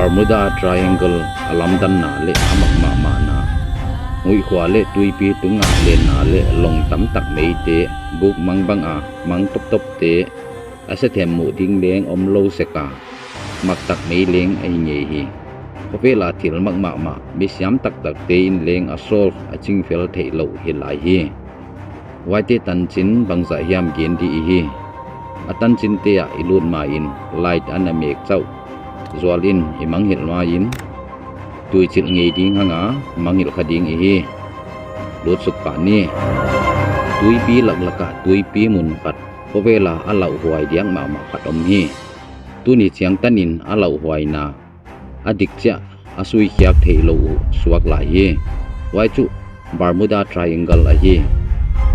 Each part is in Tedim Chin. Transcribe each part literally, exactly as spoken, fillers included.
Bermuda Triangle a lamdanna le a mak mahmahna, Muihkhua le tuipi tungah lenna le long tamtak meite, bukmang banga mang toptopte, a sethem muh ding leng om lo seka, maktak mei leng ahi ngei hi. Khuavela thil mak mahmah misiam taktakte in leng a solve a cingfel theih loh hi lai hi. Huaite tancin bangzah hiam gen dih ihi. A tancinte ah i lut ma-in light a na mek cauh zual in i mangngilh ma-in tuicilh ngei ding hanga mangngilh kha ding ihi. Lutsuk pah ni. Tuipi laklakah tuipi mun khat, khuavela a lauhuai diak mahmah khat om hi. Tuni ciangtanin a lauhuaina a dikciah a suikhiak theih loh uh suak lai hi. Huai cu Bermuda Triangle ahi.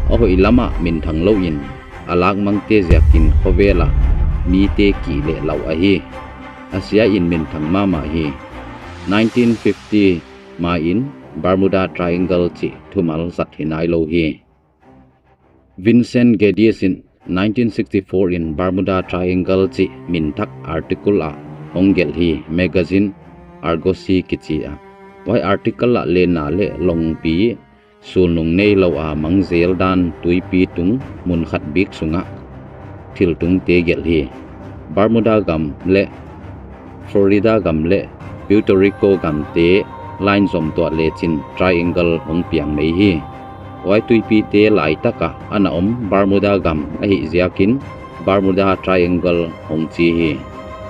A hoih lamah minthang loin a lakmangte ziakin khuavela mite kih leh lauh ahi. A sia in minthang mahmah hi. Nineteen fifty ma-in Bermuda Triangle cih thumal zat hi nai lo hi. Vincent Geddes in nineteen sixty-four in Bermuda Triangle cih minthak article ah hong gelh hi. Magazine Argosy kici a, huai article ah lenna le longpi sulnung nei lo a mangzel dan tuipi tung mun khat bik sungah thiltungte gelh hi. Bermuda gam le Florida gam le Puerto Rico gamte line zom tuah lecin triangle hong piang mei hi. Huai tuipite laitakah a na om Bermuda gam ahih ziakin Bermuda Triangle hong ci hi.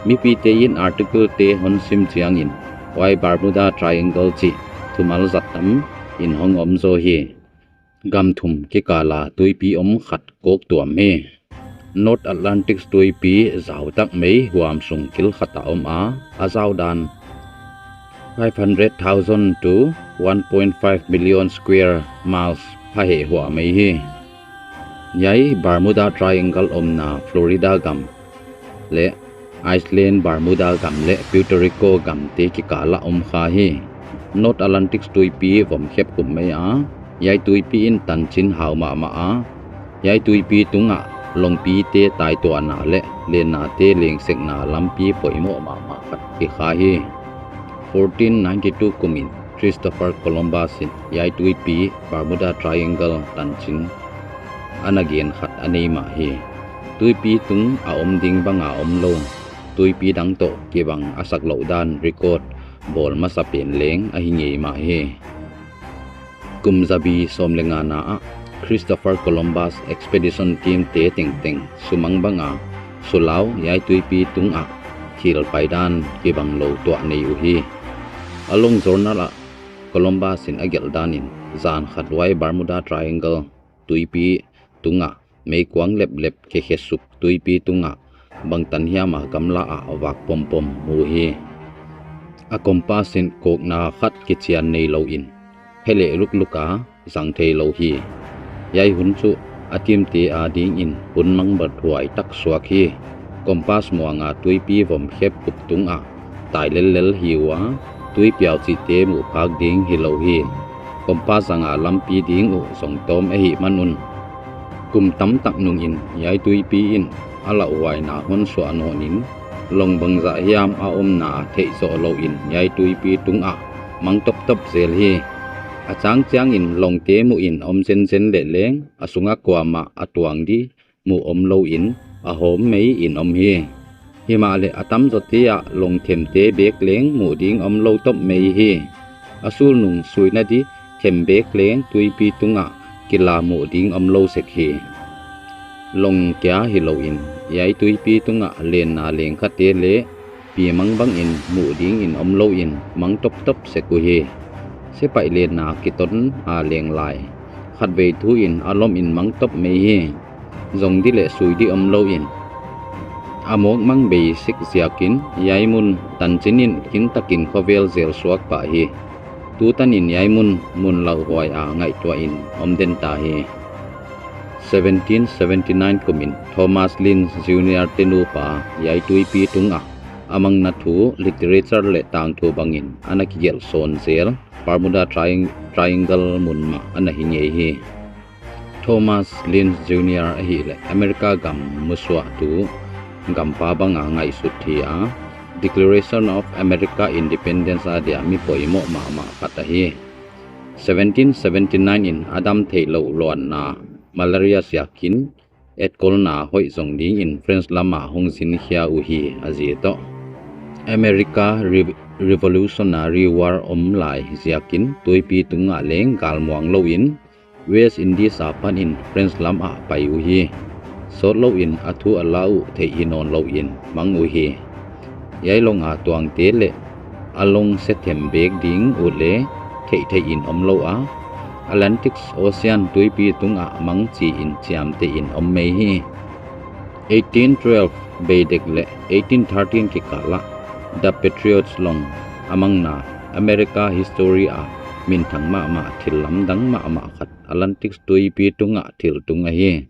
Mipite in article-te hon sim ciangin huai Bermuda Triangle cih thumal zat tam in hong om zaw hi. Gam thum kikala tuipi om khat kawk tuam hi. North Atlantic tuipi zautak mei huam sung kil khatah om a, a zaudan five hundred thousand to one point five million square miles pha hehhuah mei hi. Hiai Bermuda Triangle omna Florida gam le Iceland, Bermuda gam le Puerto Rico gamte kikalah om kha hi. North Atlantic tuipi vom khep kup mei a, hiai tuipi in tancin hau mahmah a, hiai tuipi tungah longpite taituahna le lennate lengsekna lampi poimawh mahmah khat hi kha hi. Fourteen ninety-two kumin Christopher Columbus in hiai tuipi Bermuda Triangle tancin a na gen khat a nei mah hi. Tuipi tung a om ding banga om lo, tuipi dang tawh kibang a sak loh dan record bawl masa pen leng ahi ngei mah hi. Kum zabi sawm le ngana ah Christopher Columbus expedition team-te tengteng sumang banga sulau hiai tuipi tungah thil paidan kibang lo tuah nei uh hi. A long journal ah Columbus in a gelh danin zan khat huai Bermuda Triangle tuipi tungah meikuang leplep khekhesuk tuipi tungah bangtan hiama gamla ah vak pompom mu hi. A compass in kawkna khat kician nei loin heleh lukluk a zang thei lo hi. Hiai hun cu a team-te adingin hun mangbathuai tak suak hi. Compass muanga tuipi vom khep kup tungah tai lellel hi uh a, tuipiau cihte muhphak ding hi lo hi. Compass zanga lampi ding uh zong tawm ahih manun kum tamtak nungin hiai tuipi in a lauhuaina hon suah nawnin long bangzah hiam a omna theih zawh loin hiai tuipi tungah mang toptop zel hi. A cang ciangin longte muhin om zenzen leh leng a sungah kuamah a tuang dih muh om loin a hawm mei in om hi. Himahleh a tamzawte ah longthemte bek leng muh ding om lo top mei hi. A sulnung suina dih them bek leng tuipi tungah kila muh ding om lo sek hi. Long kia hi loin hiai tuipi tungah lenna lengkhate le pimang bangin muh dingin om loin mang toptop sek uh hi. Sepaih lenna kiton a leng lai khatvei thu in a lom in mang top mei hi. Zong dih le sui dih om loin a mawk mang bei sik ziakin hiai mun tancin in kintakin khuavel zel suak pah hi. Tutanin hiai mun mun lauhuai a ngaihtuah in om den ta hi. Seventeen seventy-nine kumin Thomas Lynn Junior te nupa hiai tuipi tungah a mangna thu literature le tangthu bangin a na kigelh sawn zel Bermuda Triang-, Triangle mun mah a na hi ngei hi. Thomas Lynn Junior ahihleh America gam musuahtu gampa banga ngaihsut hi a, Declaration of America Independence a dia mi poimawh mahmah khat ahi. Seventeen seventy nine in a dam theih loh luanna malaria ziakin etkolna hoih zong dingin French lamah hong zinkhia uh hi a zi tawh. America Re- Revolutionary War om lai ziakin tuipi tungah leng galmuang loin West Indies a panin French lamah pai uh hi. Sawt loin a thu a la uh theih hi nawn loin mang uh hi. Yailong a tuangte le a long sethem bek ding uh le theihtheih in om lo a, Atlantic Ocean tuipi tungah mang ci-in ciamteh in om mei hi. Eighteen twelve beidek le eighteen thirteen kikalah The Patriots long a mangna America history a minthang mahmah thil lamdang mahmah khat Atlantic tuipi tungah thiltung ahi.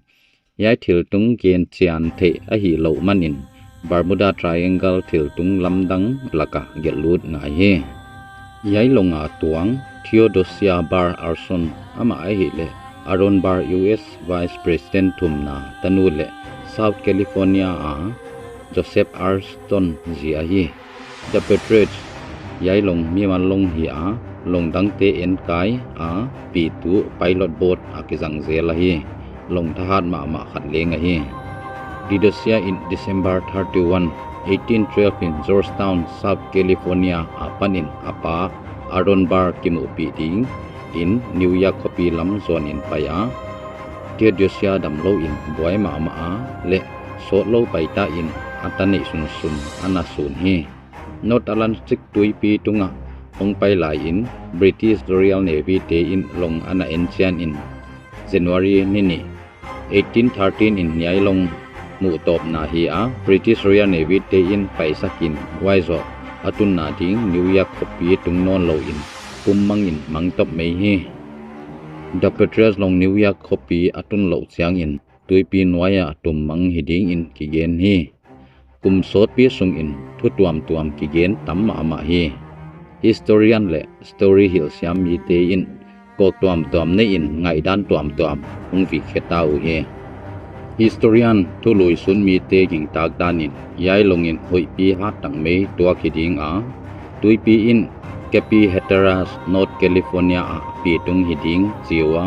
Hiai thiltung gen cian theih ahi loh manin Bermuda Triangle thiltung lamdang laka gelhlut ngai hi. Hiai longa tuang Theodosia Burr Olson amah ahih leh Aaron Burr U S Vice President thumna tanu le South California a Joseph Olson zi ahi. The Patriots hiai long mimal long hi a, longdangte enkai a, pitu pilot boat a kizang zel ahi. Long thahat mahmah khat leng ahi. Theodosia in December thirty one, eighteen twelve in Georgetown, South California a panin a pa Aaron Burr kimuhpih dingin New York khuapi lam zuanin pai a, Theodosia dam loin buai mahmah a le sawt lo paita in a ta neih sunsun a na sun hi. North Atlantic tuipi tungah hong pai lai-in British Royal Navy te in long a na encian in January ni nih eighteen thirteen in hiai long muhtawpna hi a, British Royal Navy te in paisakin huai zawh a tunna ding New York khuapi tung nawn loin pummangin mangtop mei hi. The Patriots long New York khuapi a tun loh ciangin tuipi nuai-ah tummang hi dingin kigen hi. Kum sawtpi sungin thu tuamtuam kigen tam mahmah hi. Historian le story hilhsiam mite in kawk tuamtuam nei-in ngaihdan tuamtuam hong vikhia ta uh hi. Historian thului sun mite gingtak danin hiai longin huihpi hattak mei tuak hi ding a, tuipi in Cape Hatteras North California ah pitung hi ding ci uh a,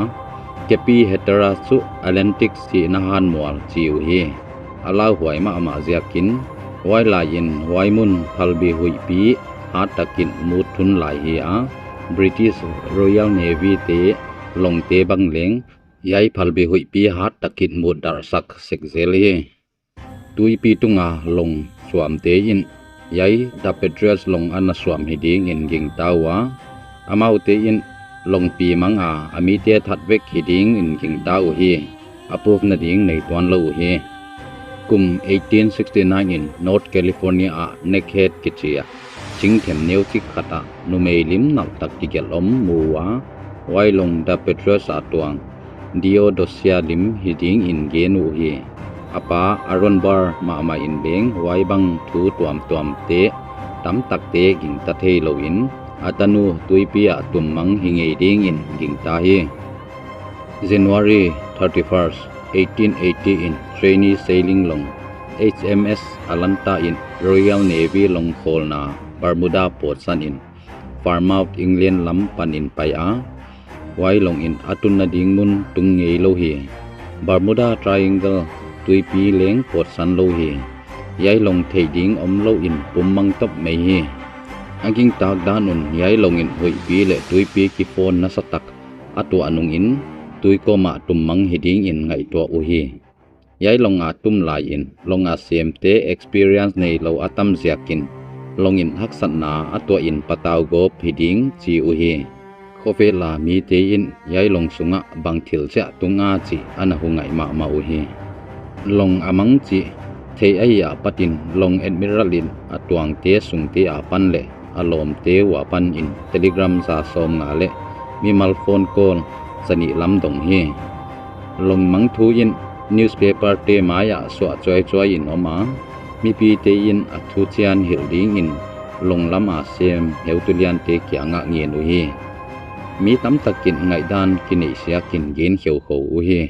Cape Hatteras cu Atlantic sihna hanmual ci uh hi. A lauhuai mahmah ziakin huai lai-in huai mun phalbi huihpi hattakin mut thun lai hi a, British Royal Navy te longte bang leng hiai phalbi huihpi hattakin mut darhsak sekzel hi. Tuipi tunga long suamte in hiai The Patriots long a na suam hi dingin gingta uh a, amaute in longpi manga a mite that vek hi dingin gingta uh hi. A proof nading nei tuan lo uh hi. Kum eighteen sixty nine in North California ah Neckhead kici a cingthem neucik khatah numei lim nalhtak kigelh om mu uh a, huai long The Patriots a tuang Theodosia lim hi dingin gen uh hi. A pa Aaron Burr mahmah in leng huai bang thu tuamtuamte tamtakte gingta thei loin a tanu tuipi ah tummang hi ngei dingin gingta hi. January thirty first, eighteen eighty in trainee sailing long H M S Atlanta in Royal Navy long khawlna Bermuda pawtsan in Falmouth, England lam panin pai a, huai long in a tun nading mun tung ngei lo hi. Bermuda Triangle tuipi leng pawtsan lo hi. Hiai long theih ding om loin pummang top mei hi. A gingtak dan un hiai long in huihpi le tuipi kifawn nasatak a tuah nungin tuikawmah tummang hi dingin ngaihtuah uh hi. Hiai long a tum lai-in long a semte experience nei lo a tam ziakin long in haksatna a tuahin patau gawp hi ding ci uh hi. Khawvela mite in hiai long sungah bang thil ciah tung a cih a na hu ngaih mahmah uh hi. Long a mang cih theih ahi a patin long admiral in a tuangte sungte a pan le a lawmte uh a panin telegram za sawmnga le mimal phone call zanih lam dong hi. Long mang thu in newspaper te mai-ah suah cuaicuai in om a, mipite in a thu cian hilh dingin long lam a sem heutu liante kiangah ngen uh hi. Mi tamtakin ngaihdan kineihsiakin gen kheukhou uh hi.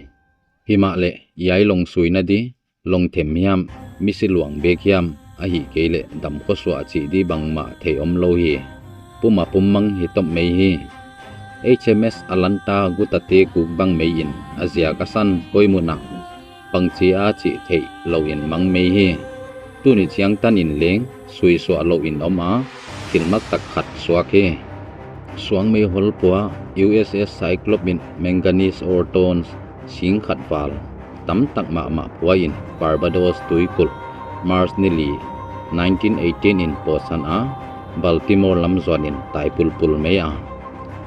Himahleh hiai long suina di, long them hiam, misi luang bek hiam, ahi kei leh dam khuasuah cih dih bangmah thei om lo hi. Pum a pum mang hi top mei hi. H M S Atlanta gutate guk bang mei in a ziak a san koi mun ah bangci a cih theih lo in mang mei hi. Tuni ciangtan in leng suisuah lo in om a, thilmak tak khat suak hi. Suang meihol pua U S S Cyclops in manganese ore tons sing khat val tamtak mahmah pua in Barbados tuikulh March ni li nineteen eighteen in pawtsan a, Baltimore lam zuan in tai pulpul mei a.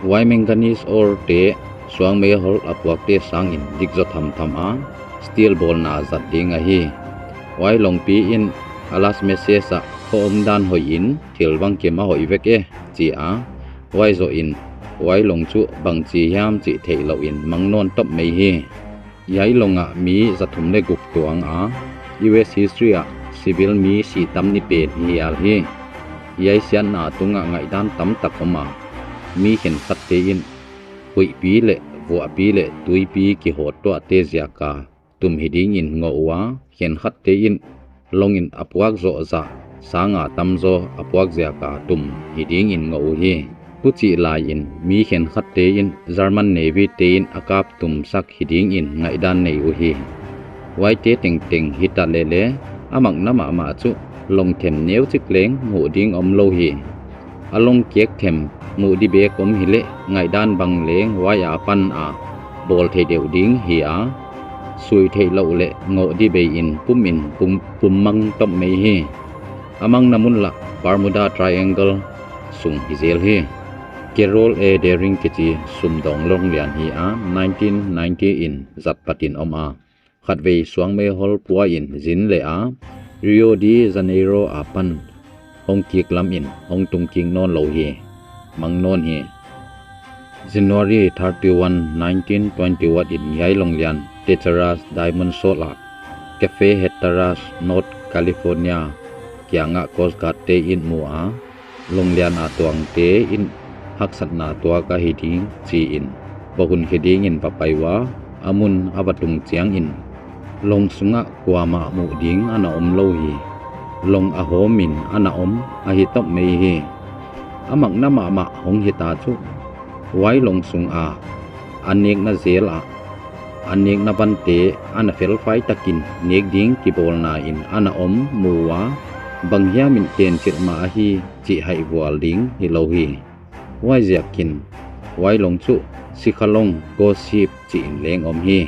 Huai manganese ore te suang meihol a puakte sangin dikzaw thamtham a, steel bawlna zat ding ahi. Huai longpi in a last message ah khuaomdan hoih in thil bangkim a hoih vek e, ci a, huai zawh in huai long cu bangci hiam cih theih lo in mang nawn top mei hi. Hiai long ah mi zathum le guk tuang a, U S history ah civil mi si tam ni pen hi hial hi. Hiai siatna tungah ngaihdan tamtak om a, mi khenkhatte in huihpi le vuahpi le tuipi kihawt tuahte ziak a tum hi dingin ngawh uh a, khenkhatte in long in a puak zawh zah sanga tamzaw a puak ziak a tum hi dingin ngawh uh hi. Hucih lai in mi khenkhatte in German Navy te in a kap tumsak hi dingin ngaihdan nei uh hi. Huaite tengteng hi ta lele, a makna mahmah cu long them neucik leng muh ding om lo hi. A long kiak them muh di bek om hileh ngaihdan bang leng huai a pan a bawl thei deuh ding hi a, sui theih loh le ngawh di bei in pum in pum, pum mang top mei hi. A mangna mun lah Bermuda Triangle sung hi zel hi. Carol A Deering kici sumdawng long lian hi a, nineteen ninety in zat patin om a, khatvei suang meihol pua in zin le a, Rio de Janeiro a pan hong kik lam in hong tung kik nawn lo hi. Mang nawn hi. January thirty-one, nineteen twenty-one in hiai long lian Hatteras Diamond Shoal ah Cape Hatteras, North California kiangah Coast Guard te in mu a, long lian a tuangte in haksatna tuak ahi ding ci-in va hun khia dingin va pai uh a, a mun a va tung ciangin long sungah kuamah muh ding a na om lo hi. Long a hawm in a na om ahi top mei hi. A makna mahmah hong hi ta cu, huai long sung a an nekna zel ah an nekna vante a na felfai takin nek ding kibawlna in a na om mu uh a, bang hiam in tencilh mah ahi cih haihvual ding hi lo hi. Huaiziakin huai long cu sikha long, ghost ship ci-in leng om hi.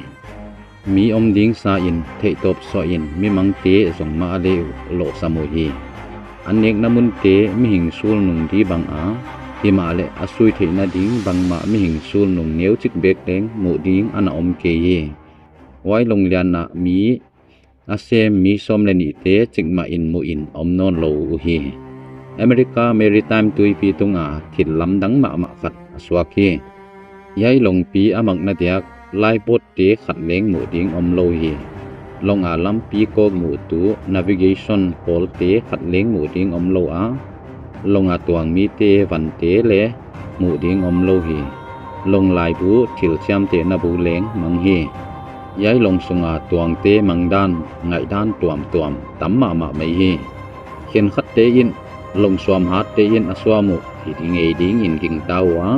Mi om ding sa in theihtawp suah in mimangte zong mah a leh uh lawhsam uh hi. An nekna munte mihing sulnung di bang a, himah leh a sui theih nading bangmah mihing sulnung neucik bek leng muh ding a na om kei hi. Huai long lian ah mi a sem mi sawm le nihte cikmah in muh in om nawn lo uh hi. America Maritime tuipi tunga thil lamdang mahmah khat a suak hi. Hiai longpi a makna diak lifeboat te khat leng muh ding om lo hi. Long a lampi kawk muhtu navigation pawlte khat leng muh ding om lo a, long a tuang mite vante le muh ding om lo hi. Long laibu thil ciamtehna bu leng mang hi. Hiai long sunga tuangte mangdan ngaihdan tuamtuam tam mahmah mai hi. Khenkhatte in long suam hatte in a suam uh hi ding ngei dingin gingta uh a,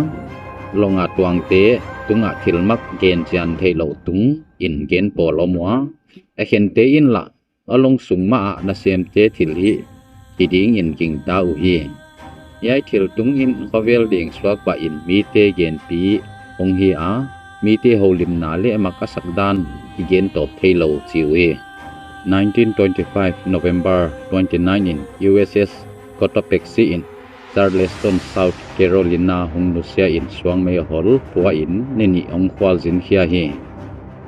long a tuangte tungah thilmak gen cian theih loh tung in gen pawl om uh a, a khente in lah a long sung mah ah nasemte thilhih hi dingin gingta uh hi. Hiai thil tungin khovel ding suak pah in mite genpi hong hi a, mite holimna le mak a sakdan kigen tawp thei lo ci uh hi. Nineteen twenty-five November twenty-nine in U S S Cotopaxi in Charleston, South Carolina hong nusia in suang meihol pua in ni nih hong khualzin khia hi.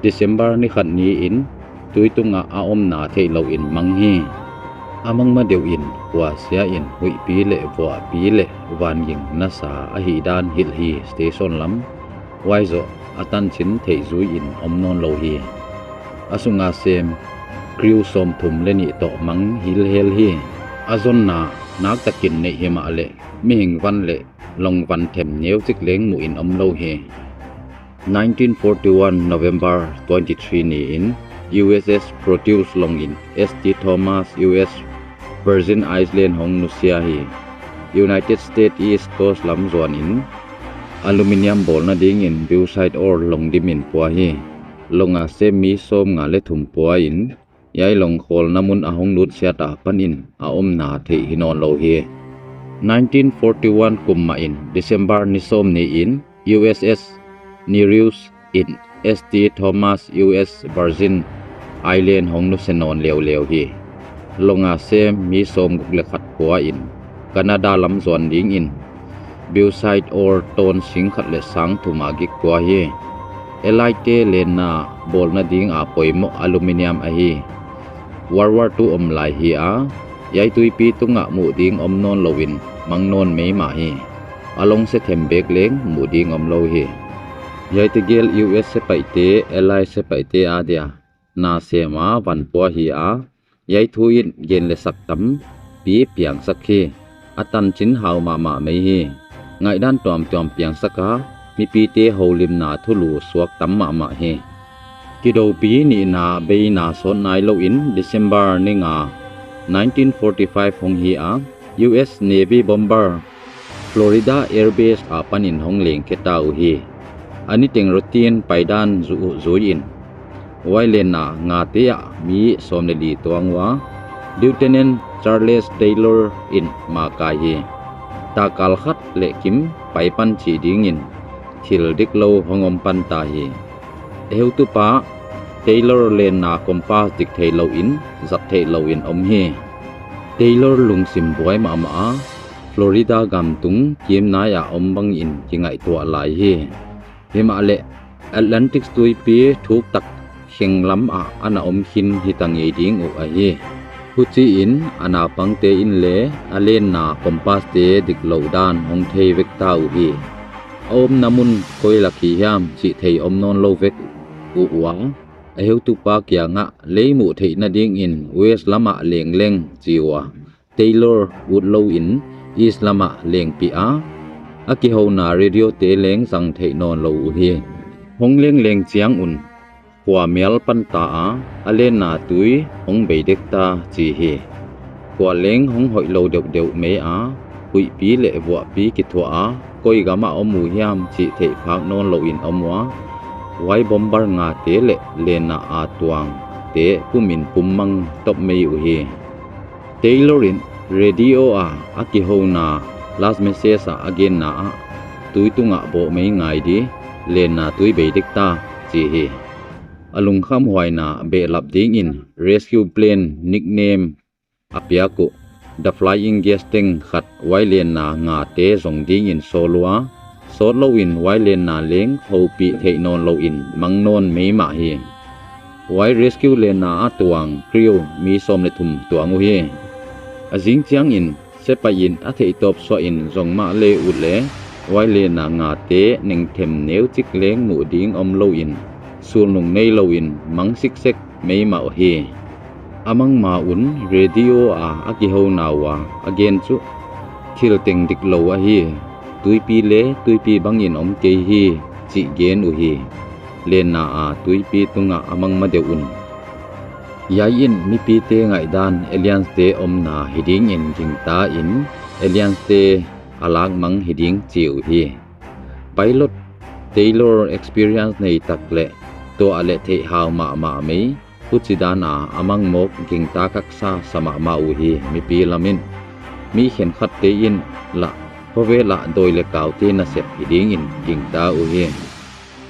December ni khat ni in tui tungah a omna theih loh in mang hi. A mang ma deuh in huasia in huihpi le vuahpi le vanging nasa ahih dan hilh hi. Station lam huai zawh a tancin theih zui in om nawn lo hi. A sunga sem crew sawmthum le nih tawh mang hilhel hi. A zonna naktakin neih himah leh mihing van le long van them neucik leng muh in om lo hi. Nineteen forty-one November twenty-three ni in U S S Proteus long in S T Thomas U S Virgin Island hong nusia hi. United States East Coast lam zuanin aluminium bawl nadingin bauxite ore longdimin pua hi. Longa sem mi sawmnga le thum pua in, hiai long khawlna mun a hong nutsiat a panin a omna theih hi nawn lo hi. Nineteen forty-one kum mahin December ni sawm ni-in U S S Nereus in S T Thomas U S Virgin Island hong nusia nawn leuleu hi. Longa sem mi sawmguk le khat pua in Canada lam zuan dingin bauxite ore ton sing khat le sang thum a gik pua hi. Allied te lenna bawl nading a poimawh aluminium ahi. World War Two om lai hi a, hiai tuipi tungah muh ding om nawn loin mang nawn meimah hi. A longsia them beek leng muh ding om lo hi. Hiai tegel U S sepaihte, Allied sepaihte a dia na sem a van pua hi a, hiai thu in gen le sak tampi piangsak hi. A tancin hau mahmah mai hi. Ngaihdan tuamtuam piangsak a, mipite holimna thulu suak tam mahmah hi. Kidopi nihna beina sawt nai loin December ni nga nineteen forty-five hong hi a, U S Navy bomber Florida Air Base a panin hong lengkhia ta uh hi. A niteng routine paidan zuh uh zui-in, huai lenna ngate ah mi sawm le li tuang ua, Lieutenant Charles Taylor in makai hi. Takal khat le kim pai pan chih dingin thil diklo hong om pan ta hi. A heutupa Taylor lenna compass dik theih loin, zat theih loin om hi. Taylor lungsim buai mahmah a, Florida gam tung kimnai ah om bangin kingaihtuah lai hi. Himahleh Atlantic tuipi thuktak kheng lam ah a na om khin hita ngei ding uh ahi. Huchiin a naupangte in le a lenna compass te diklo dan hong thei vek ta uh hi. A omna mun koi lak hi hiam chih thei om nawn lo vek uh ua, a heutupa kiangah lei muh theih nadingin west lamah lengleng chi ua, Taylor ut loin east lamah lengpih a, a kihona radio te leng zang theih nawn lo uh hi. Hong lengleng chiang un khua mial pan ta a, a lenna tui hong bei dek ta chi hi. Khua leng hong hoih lo deuhdeuh mai a, huihpi le vuahpi kithuah a, koi gamah om uh hiam chih theih phak nawn loin om ua, huai bomber ngate le lenna a tuangte pumin pummang top mai uh hi. Taylor in radio a a kihona last message ah a genna ah, tui tungah bawh mai ngai di, lenna tui bei dek ta chi hi. A lungkhamhuaina behlap dingin rescue plane nickname a piak uh The Flying Gastening khat huai lenna ngate zong dingin sawl ua, sawt loin huai lenna leng hopih theih nawn loin mang nawn meimah hi. Huai rescue lenna a tuang crew mi sawm le thum tuang uh hi. A zing ciangin sepaih in a theihtawp suahin zong mah le ut le huai lenna ngate nengthem neucik leng muh ding om loin sulnung nei loin mang siksek meimah uh hi. A mang ma un radio a a kihona ua a gen chu thil teng diklo ahi, tuipi le tuipi bangin om kei hi chih gen uh hi. Lenna a tuipi tungah a mang ma deuh un. Hiai in mipite ngaihdan aliens te omna hi dingin gingta in aliens te a lakmang hi ding chi uh hi. Pilot Taylor experience nei tak le tuah le theihhau mahmah mai, huchidan a a mang mawk gingta khaksa sa mahmah uh hi mipi lam in. Mi khenkhatte in lah khovel ah dawi le kaute nasep hi dingin gingta uh hi.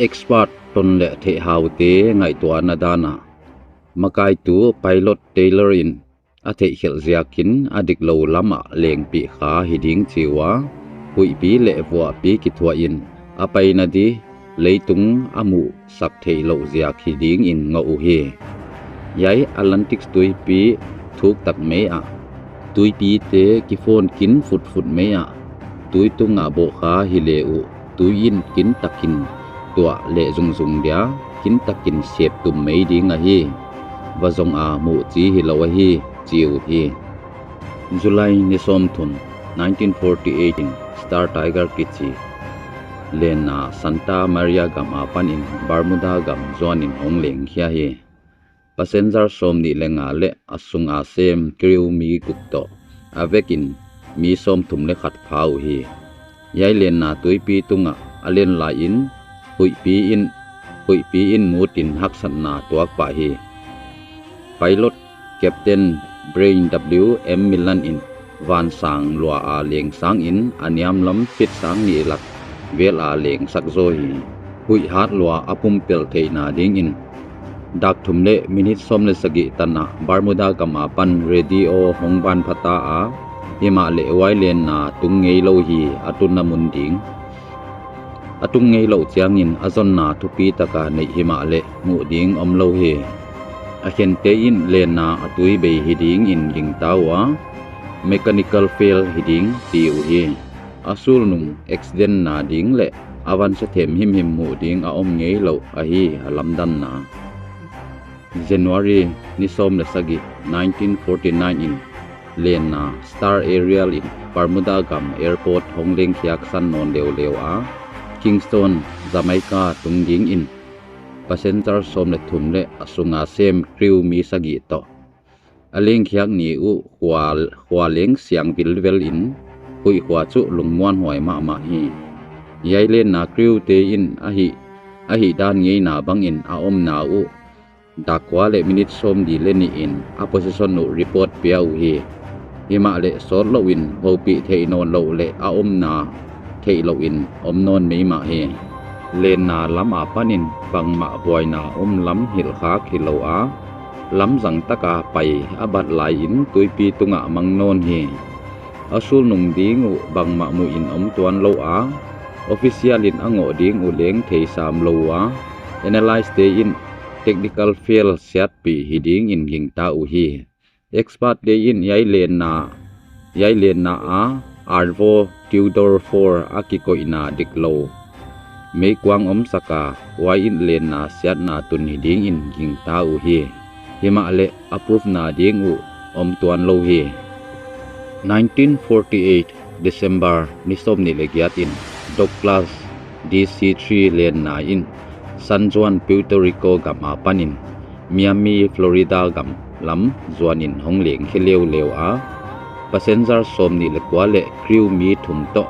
Expert ton le theihhaute ngaihtuahna dan ah makaitu pilot Taylor in a theihkhelh ziakin a diklo lamah lengpih kha hi ding chi ua, huihpi le vuahpi kithuah in a paina di leitung a muhsak theih loh ziak hi dingin ngawh uh hi. Hiai Atlantic tuipi thuktak mai ah tuipite kifawn kin futfut mai ah tui tungah bawh kha hi le uh, tui in kintakin tuah leh zungzung dia kintakin septum mai ding ahi. Va zong a muh chi hi lo ahi chi uh hi. July ni sawmthum, nineteen forty-eight in Star Tiger kichi lenna Santa Maria gam a panin Bermuda gam zuanin hong lengkhia hi. passenger sawmnih le nga le a sunga sem crew mi guk tawh a vekin mi sawmthum le khat pha uh hi. Hiai lenna tuipi tungah a len lai-in huihpi in huihpi in mutin haksatna tuak pah hi. Pilot Captain Brain W M Millan in vansang lua a leng sangin a niamlam fit sang nih lak vel a lengsak zaw hi. Huih hat lua a pumpelh theihna dingin dak thum le minit sawm le sagih tanah Bermuda gam a pan radio hong van phata a, himahleh huai lenna tung ngei lo hi. A tunna mun ding a tung ngei loh ciangin a zonna thupi taka neih himahleh muh ding om lo hi. A khente in lenna a tui bei hi dingin gingta uh a, mechanical fail hi ding ti uh hi. A sulnung accident na ding le a vansia them himhim muh ding a om ngei lo ahi a lamdanna. January ni sawm le sagih nineteen forty nine in lenna Star Ariel in Bermuda gam airport hong lengkhiak san nawn leuleu a, Kingston, Jamaica tung dingin passenger sawm le thum le a sunga sem crew mi sagih tawh a lengkhiak ni uh khua, khua leng siang vilvel in huih khua cu lungmuanhuai mahmah hi. Hiai lenna crew te in ahi, ahi dan ngeina bangin a omna uh dak kua le minit sawm di le nih in a position uh report pia uh hi. Himahleh sawt loin hopih theih nawn loh le a omna theih loin om nawn meimah hi. Lenna lam a panin bangmah buaina om lam hilhkhak hi lo a, lamzang taka pai a bat lai-in tuipi tungah mang nawn hi. A sulnung ding uh bangmah muhin om tuan lo a, official in a ngawh ding uh leng thei sam lo uh a, analyse te in technical fail siatpih hi dingin gingta uh hi. Expert te in hiai lenna, hiai lenna a Arvo Tudor four a kikoihna dik lo meikuang omsak a, huai in lenna siatna tun hi dingin gingta uh hi. Himahleh a proof na ding uh om tuan lo hi. Nineteen forty eight December ni sawmnih le giat in Douglas D C three lenna in San Juan, Puerto Rico gam a panin Miami, Florida gam lam zuanin hong lengkhia leuleu a, passenger sawmnih le kua le crew mi thum tawh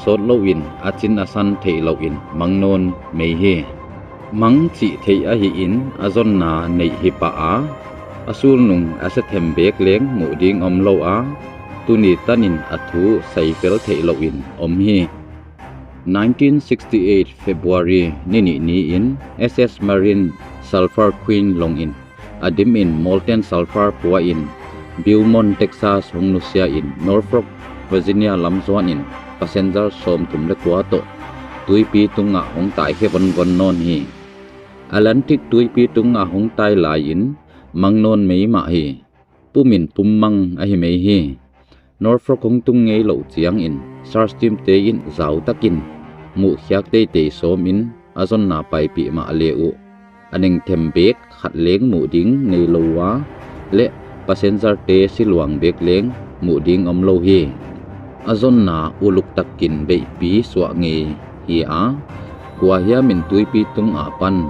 sawt loin a cin a san theih loin mang nawn mei hi. Mang cih theih ahi in a zonna neih hi pah a, a sulnung a sia them bek leng muh ding om lo a, tuni tanin a thu saifel theih loin om hi. Nineteen sixty eight February ni nih ni-in S S Marin Sulphur Queen longin a dimin molten sulphur pua in Beaumont, Texas hong nusia in Norfolk, Virginia lam zuanin passenger sawmthum le kua tawh tuipi tungah hong taikhia vonvon nawn hi. Atlantic tuipi tungah hong tai lai-in mang nawn meimah hi. Pumin pummang ahi mei hi. Norfolk hong tung ngei loh ciangin search team te in zau takin muhkhiak teitei sawmin a zonna paipih mah le uh a nengthem bek khat leng muh ding nei lo uh a, le passenger te siluang bek leng muh ding om lo hi. A zonna uluk takin beihpi suah ngei hi a, kua hiamin tuipi tung a pan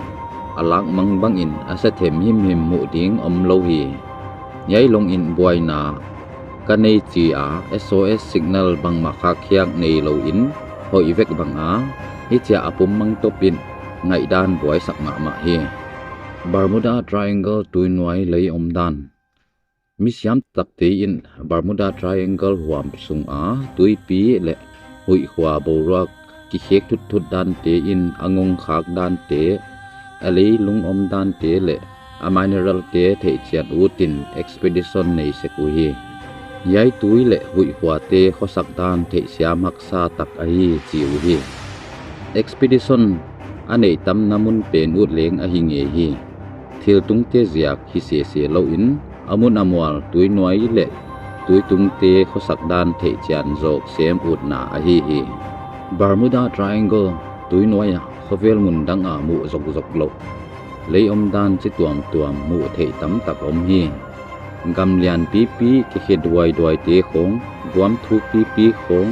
a lak mang bangin a sia them himhim muh ding om lo hi. Hiai longin buaina ka nei ci a S O S signal bangmah khakhiak nei loin hoih vek bang a, hicia a pummang topin ngaihdan buaisak mahmah hi. Bermuda Triangle tuinuai lei omdan. Misiam takte in Bermuda Triangle huam sunga tuipi le huihkhua boruak kikhek thutthut dante in a ngongkhak dante, a leilung om dante le a mineral te theihchian utin expedition nei sek uh hi. Hiai tui le huihkhuate khuasak dan theihsiam haksa tak ahi ci uh hi. Expedition a neih tamna mun pen ut leng ahi ngei hi. Thiltungte ziak hi sese loin a mun a mual tuinuai le tuitungte khuasak dan theihchian zawk sem utna ahi hi. Bermuda Triangle tuinuai ah khovel mun dang a muh zokzok loh lei omdan ci tuamtuam muh theih tamtak om hi. Gam lianpipi kikhia duaiduaite khawng, guam thuk pipi khawng,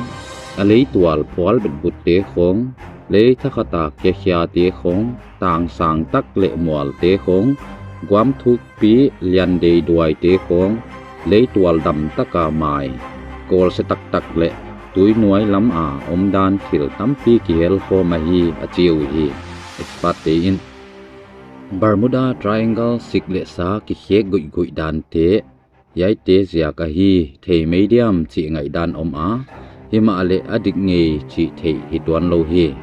a leitual phual betbutte khawng, lei thakhata kiakhiate khawng, tangsang tak le mualte khawng, guam thukpi lian deiduaite khawng, leitual dam taka mai, kawlsia taktak le tuinuai lam a omdan thil tampi kihelkhawm ahi a ci uh hi. Expert-te in Bermuda Triangle sik le sa kikhek guihguih dante, hiaite ziak ahi thei mei diam cih ngaihdan om a, himah le a dik ngei cih theih hi tuan lo hi.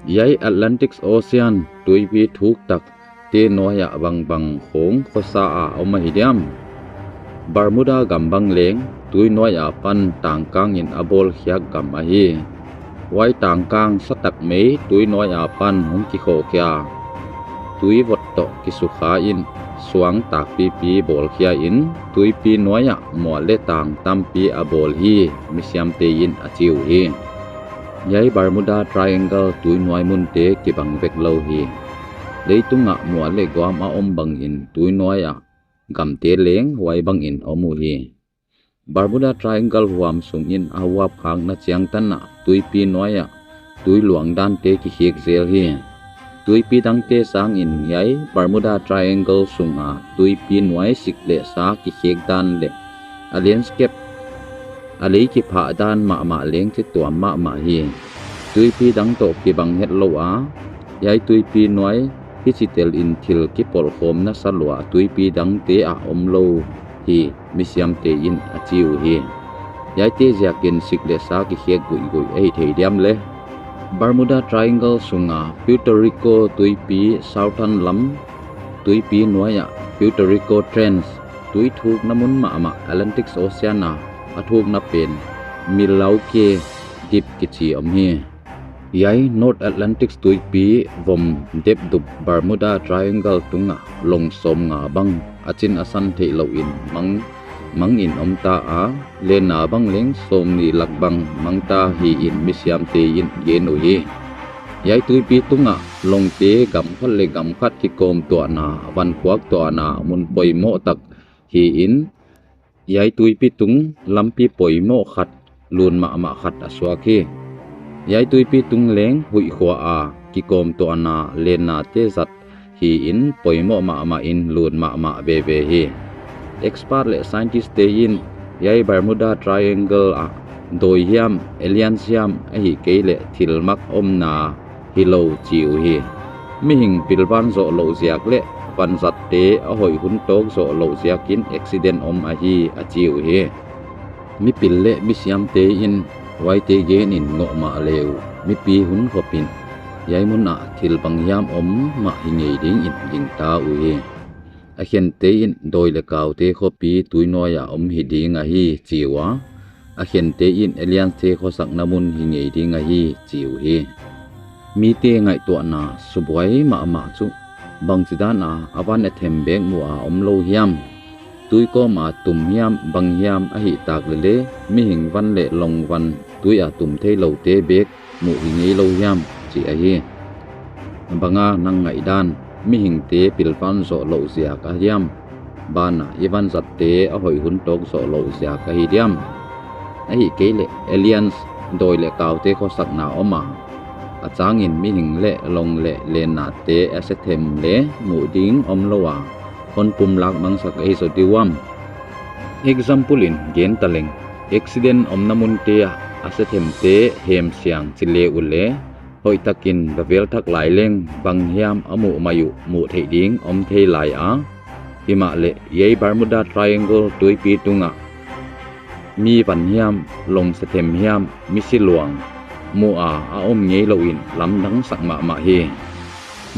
Hiai Atlantic Ocean tuipi thuktak te nuai ah bangbang khawng khuasa a om ahi diam? Bermuda gam bang leng tuinuai a pan tangkang in a bawlkhiak gam ahi. Huai tangkang satak mei tuinuai a pan hong kikhawhkhia, tui vot tawh kisukha in, suang takpipi bawlkhia in, tuipi nuai ah mual le tang tampi a bawl hi, misiamte in a ci uh hi. Hiai Bermuda Triangle tuinuai munte kibang vek lo hi. Leitungah mual le guam a om bangin tuinuai ah gamte leng huai bangin om uh hi. Bermuda Triangle huam sungin a huapkhakna ciangtan ah tuipi nuai ah tui luang dante kikhek zel hi. Tuipi dangte sangin hiai Bermuda Triangle sunga tuipi nuai sik le sa kikhek dan le a landscape, a lei kiphah dan mahmah leng cituam mahmah hi. Tuipi dang tawh kibang het lo a, hiai tuipi nuai hici tel in thil kipawlkhawm nasa lua tuipi dangte ah om lo hi, misiamte in a ci uh hi. Hiaite ziakin sik le sa kikhek guihguih ahi thei diam le? Bermuda Triangle sunga Puerto Rico tuipi southern lam tuipi nuai ah Puerto Rico Trench, tui thukna mun mahmah Atlantic Ocean a a thukna pen Milwaukee Deep kici om hi. Hiai North Atlantic tuipi vom depdup Bermuda Triangle tungah long sawmnga bang a cin a san theih loin mang, mangin om ta a, lenna bang leng sawmnih lak bang mang ta hi in misiamte in gen uh hi. Hiai tuipi tungah longte gam khat le gam khat kikawmtuahna, vankhuaktuahna mun poimoh tak hi in, hiai tuipi tung lampi poimoh khat, lun mahmah khat a suak hi. Hiai tuipi tung leng huihkhua a kikawmtuahna lennate zat hi in poimoh mahmah in lun mahmah veve hi. Expert le scientist-te in hiai Bermuda Triangle ah dawi hiam, aliens hiam, ahih kei leh thilmak omna hi lo ci uh hi. Mihing pilvan zawh loh ziak le vanzatte a hoih hun tawk zawh loh ziakin accident om ahi a ci uh hi. Mipil le misiamte in huaite genin ngawh mah le uh, mipi hun khopin hiai munah thil bang hiam om mah hi ngei dingin gingta uh hi. A khente in dawi le kaute khopi tuinuai ah om hi ding ahi ci uh a, a khente in aliens-te khuasakna mun hi ngei ding ahi ci uh hi. Mite ngaihtuahna subuai mahmah cu bangci dan a a van a them bek mu a om lo hiam? Tui kawm a tum hiam bang hiam ahih tak lele mihing van le long van tui a tum thei lote bek muh hi ngei lo hiam cih ahi. Banga nang ngaihdan, mihingte pilvan zawh loh ziak a hiam? Banah i vanzatte a hoih hun tawk zawh loh ziak ahi diam? Ahih kei leh aliens dawi le kaute khuasakna om a, a cangin mihing le long le lennate a sia them le muh ding om lo a, honpum lak mangsak ahi zaw diuam? Example in gen taleng, accident omna munte ah a sia themte hemsiang ci le uh le, hoihtakin va velthak lai leng bang hiam a muh mai uh muh theih ding om thei lai a, himah leh hiai Bermuda Triangle tuipi tungah mi van hiam, long sia them hiam, misi luang muh a a om ngei loin lamdangsak mahmah hi.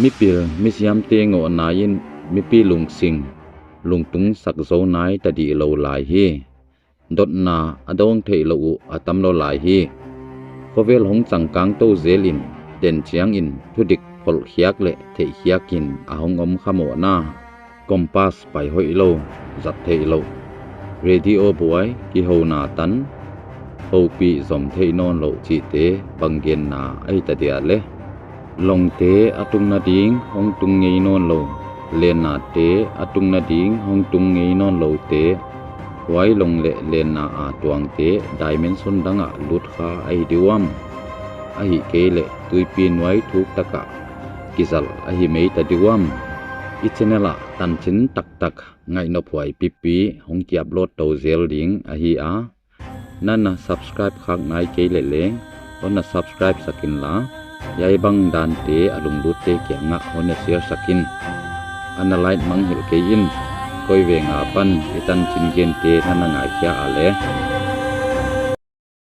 Mipil misiamte ngawhna in mipi lungsing lungtungsak zo nai ta dih lo lai hi. Dotna a dawng theih loh uh a tam lo lai hi. Khovel hong cangkang to zelin den ciangin thudik pholhkhiak le theihkhiakin a hong om kha mawhna, compass pai hoih lo, zat theih loh, radio buai, kihona tan, hopih zom theih nawn loh cihte bang genna ahi ta dia le? Longte a tung nading hong tung ngei nawn lo, lennate a tung nading hong tung ngei nawn lote, huai long le lenna a tuangte dimension dangah lutkha ahi diuam? Ahih kei leh tuipi nuai thuktakah kizalh ahi mei ta diuam? I channel ah tancin taktak ngaih nophuai pipi hong ki-upload to zel ding ahi a, na na subscribe khak nai kei leh leng hon na subscribe sak inla, hiai bang dante a lunglutte kiangah hon na share sak in. A na like mangngilh kei in. Koi veng a pan i tancin gente na na ngaikhia a leh